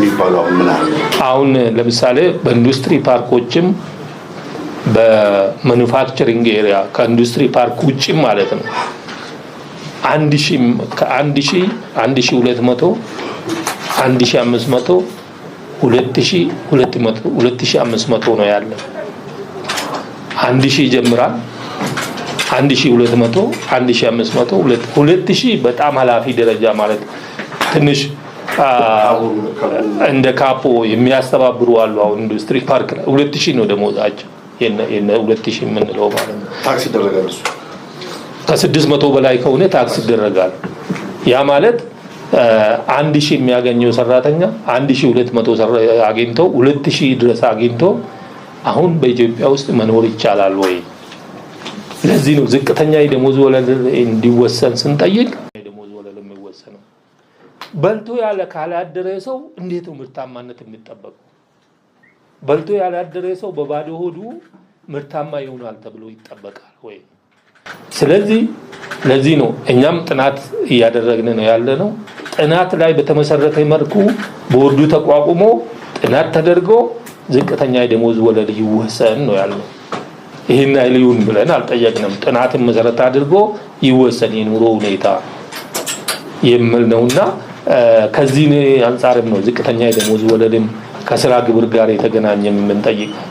የሚባለው አሁን ምን አለ? አሁን ለምሳሌ በኢንዱስትሪ ፓርኮችም በ manufacturing area ከኢንዱስትሪ ፓርክ ውጭም ማለት ነው 1000፣ ከ1000፣ 1200፣ 1500፣ 2200፣ 2500 ነው ያለው። 1000 ይጀምራል። 1200፣ 1500፣ 2000 በጣም ኃላፊ ደረጃ ማለት ትንሽ እንደ ካፖ የሚያስተባብሩ አሉ። አሁን ኢንዱስትሪ ፓርክ ላይ 2000 ነው ደሞዛቸው፣ የነ 2000 የምንለው ማለት ነው። ታክስ ይደረጋል እሱ። ከ600 በላይ ከሆነ ታክስ ይደረጋል። ያ ማለት 1000 የሚያገኘው ሰራተኛ 1200 አግኝቶ፣ 2000 ድረስ አግኝቶ አሁን በኢትዮጵያ ውስጥ መኖር ይቻላል ወይ? ለዚህ ነው ዝቅተኛ የደሞዝ ወለል እንዲወሰን ስንጠይቅ የደሞዝ ወለል የሚወሰነው። በልቶ ያለ ካላደረ ሰው እንዴት ነው ምርታማነት የሚጠበቀው? በልቶ ያላደረ ሰው በባዶ ሆዱ ምርታማ ይሆናል ተብሎ ይጠበቃል ወይ? ስለዚህ ለዚህ ነው እኛም ጥናት እያደረግን ነው ያለነው። ጥናት ላይ በተመሰረተ መልኩ ቦርዱ ተቋቁሞ ጥናት ተደርጎ ዝቅተኛ የደሞዝ ወለል ይወሰን ነው ያልነው። ይህን ያህል ይሁን ብለን አልጠየቅንም። ጥናትን መሰረት አድርጎ ይወሰን የኑሮ ሁኔታ የሚል ነውና ከዚህ አንጻርም ነው ዝቅተኛ የደሞዝ ወለልም ከስራ ግብር ጋር የተገናኘ የምንጠይቀው።